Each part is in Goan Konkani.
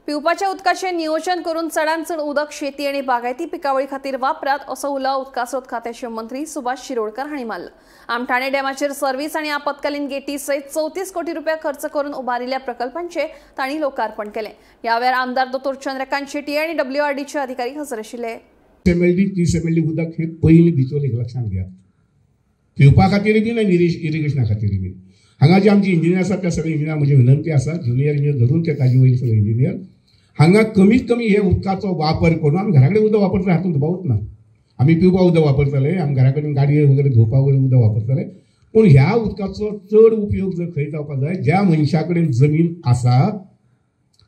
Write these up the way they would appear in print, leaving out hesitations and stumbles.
पिवपाच्या उदकाचें नियोजन करून चडांत चड उदक शेती आनी बागायती पिकावळी खातीर वापरात असो उलो उदका स्रोत खात्याचे मंत्री सुभाष शिरोडकर हांणी मारलो। आमठाणे डॅमाचेर सर्व्हिस आनी आपत्कालीन गेटी सयत 34 कोटी रुपया खर्च करून उबारिल्ल्या प्रकल्पांचे तांणी लोकार्पण केलें। ह्या वेळार आमदार दोतोर चंद्रकांत शेट्टी आनी डब्ल्यूआरडीचे अधिकारी हजर आशिल्ले। एमएलडी 30 एमएलडी उदक हे पयलीं बिचोली लक्षांत घेयात, पिवपा खातीर बी आनी इरिगेशना खातीर बी। हांगा जे आमचे इंजिनियर आसात त्या सगळे इंजिनियर म्हजी विनंती आसा, ज्युनियर इंजिनियर धरून ते ताजे वयर सगळे इंजिनियर हांगा कमीत कमी हे उदकाचो वापर करून आमी घरा कडेन उदक वापरतले हातूंत दुबावूच ना। आमी पिवपा उदक वापरतले, आमी घरा कडेन गाडये वगैरे धुवपा वगैरे उदक वापरतले, पूण ह्या उदकाचो चड उपयोग जर खंय जावपाक जाय, ज्या मनशा कडेन जमीन आसा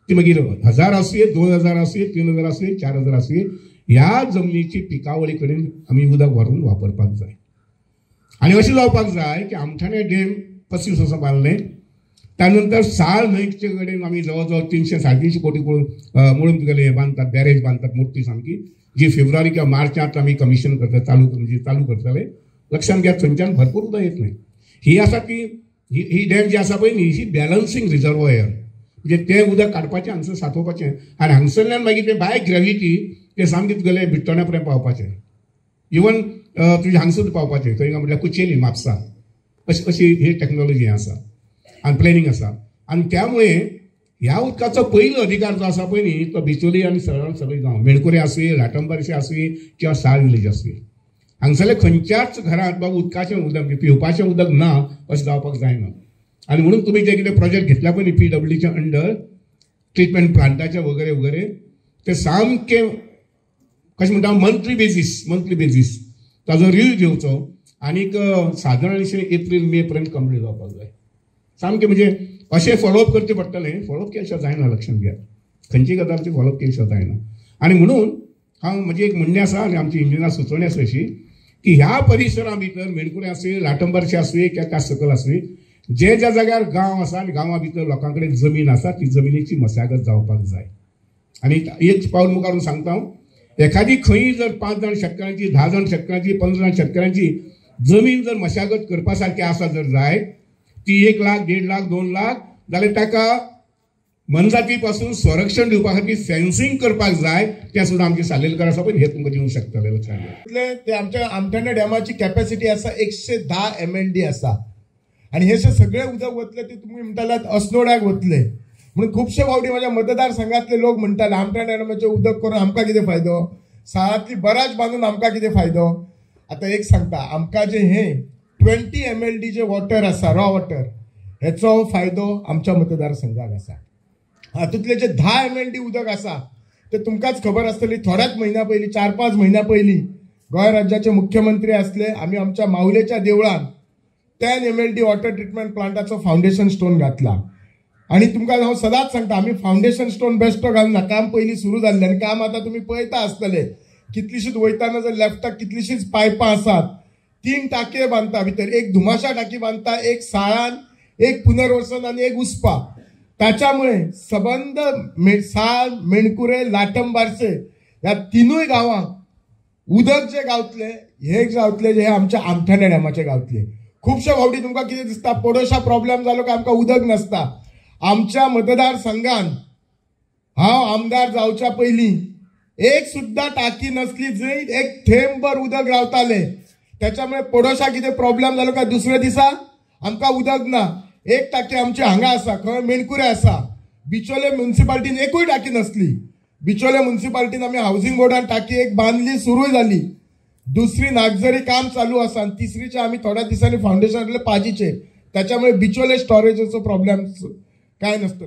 ती मागीर 1000 आसूं, 2000 आसूं, 3000 आसूं, 4000 आसूं, ह्या जमनीची पिकावळी कडेन आमी उदक व्हरून वापरपाक जाय। आनी अशें जावपाक जाय की आमठाणे डॅम 25 वर्सां बांदलें, त्यानंतर साळ न्हंयचे कडेन आमी जवळ जवळ 300 350 कोटी म्हणून तुगेले बांदतात, बॅरेज बांदतात मोठी सामकी, जी फेब्रुवारी किंवा मार्चांत आमी कमिशन करतात, चालू म्हणजे चालू करतले। लक्षांत घेयात थंयच्यान भरपूर उदक येतलें। ही आसा ती ही डॅम जी आसा पळय न्ही, ही बॅलन्सींग रिजर्वोयर, म्हणजे तें उदक काडपाचें हांगसर सांठोवपाचें आनी हांगसरल्यान मागीर तें बाय ग्रेविटी तें सामकें तुगेलें बिट्टोण्या पर्यंत पावपाचें, इवन तुजें हांगसर पावपाचें, खंय म्हटल्यार कुचेली म्हापसा, अशी अशी ही टॅक्नॉलॉजी आसा आनी प्लॅनिंग आसा। आनी त्यामुळे ह्या उदकाचो पयलो अधिकार जो आसा पळय न्ही तो बिचोली आनी सगळ्यान सगळे गांव, मेणकुरे आसूं, लाटंबारशे आसूं किंवा साळ विलेज आसूं, हांगसरल्या खंयच्याच घरांत बाबा उदकाचें उदक म्हणजे पिवपाचें उदक ना अशें जावपाक जायना। आनी म्हणून तुमी जे कितें प्रोजेक्ट घेतला पळय न्ही पीडब्ल्यूडीच्या अंडर ट्रिटमेंट प्लांटाचे वगैरे वगैरे, ते सामकें कशें म्हणटा मंथली बेजीस ताजो रिव्यू घेवचो आनीक सादारणशें एप्रील मे पर्यंत कंप्लीट जावपाक जाय सामकें। म्हणजे अशें फॉलोअप करचें पडटलें, फॉलोअप केल्या शिवाय जायना, लक्षांत घेयात, खंयची गजालची फॉलोअप केल्या शिवाय जायना। आनी म्हणून हांव म्हजें एक म्हणणें आसा आनी आमची इंजिनियर सुचोवणी आसा अशी की ह्या परिसरा भितर मेणकुरे आसूं, लाटंबारशे आसूं किंवा त्या सकयल आसूं, जे ज्या जाग्यार गांव आसा आनी गांवा भितर लोकां कडेन जमीन आसा ती जमिनीची मशागत जावपाक जाय। आनी एक पावल मुखार सांगता हांव, एखादी खंय जर 5 जाण शेतकारांची, 10 जाण शेतकारांची, 15 जाण शेतकारांची जमीन जर मशागत करपा सारकी आसा जर जाय, ती 1 लाख, 1.5 लाख, 2 लाख जाल्यार ताका मनजाती पासून संरक्षण दिवपा खातीर फेन्सिंग करपाक जाय, तें सुद्दां आमचें सालेलकार आसा पळय हे तुमकां दिवंक शकतले लक्षांत। ते आमच्या आमठाणे डॅमाची कॅपॅसिटी आसा 110 MLD आसा आनी हे सगळे उदक वतले ते तुमी म्हणटात अस्नोड्याक वतले, म्हणून खुबशे फावटी माझ्या मतदारसंघातले लोक म्हणटाले आमठाणे डॅमाचें उदक करून आमकां कितें फायदो, साळांतली बराज बांदून आमकां कितें फायदो। आतां एक सांगता, आमकां जे हे 20 MLD जे वॉटर आसा, रॉ वॉटर, हेचो फायदो आमच्या मतदारसंघाक आसा। हातूंतले जे 10 MLD उदक आसा ते तुमकांच खबर आसतली, थोड्याच म्हयन्या पयलीं, 4-5 म्हयन्या पयलीं गोंय राज्याचे मुख्यमंत्री आसले, आमी आमच्या मावलेच्या देवळान 10 MLD water treatment प्लांटाचो फावंडेशन स्टोन घातला। आनी तुमकां हांव सदांच सांगता, आमी फावंडेशन स्टोन बेश्टो घालना, काम पयलीं सुरू जाल्लें आनी काम आतां तुमी पळयता आसतले, कितलीशीच वयताना जर लेफ्टाक कितलीशीच पायपां आसात, 3 टाकये बांदता भितर, एक धुमाशा टाकी बांदता, एक साळान, एक पुनर्वसन आनी एक उस्पा। ताच्यामुळे सबंद साळ, मेणकुरे, लाटंबारसे ह्या तिनूय गांवांक उदक जे गावतले हे गावतले जे आमच्या आमठाणे डॅमाचे गावतले। खुबशे फावटी तुमकां कितें दिसता, पडोशा प्रॉब्लेम जालो काय आमकां उदक नासता। आमच्या मतदारसंघान हांव आमदार जावच्या पयलीं एक सुद्दां टाकी नासली जंय एक थेंबभर उदक रावताले, त्याच्यामुळे पडोशा कितें प्रॉब्लेम जालो काय दुसऱ्या दिसा आमकां उदक ना। एक टाकी आमची हांगा आसा, खंय मेणकुरे आसा, बिचोले म्युनिसिपालिटीन एकूय टाकी नासली। बिचोले म्युनिसिपालिटीन आमी हावसिंग बोर्डान टाकी एक बांदली, सुरूय जाली, दुसरी नागझरी काम चालू आसा आनी तिसरीचे आमी थोड्या दिसांनी फावंडेशन पाजीचे, त्याच्यामुळे बिचोले स्टोरेजाचो प्रॉब्लेम काय नसतो।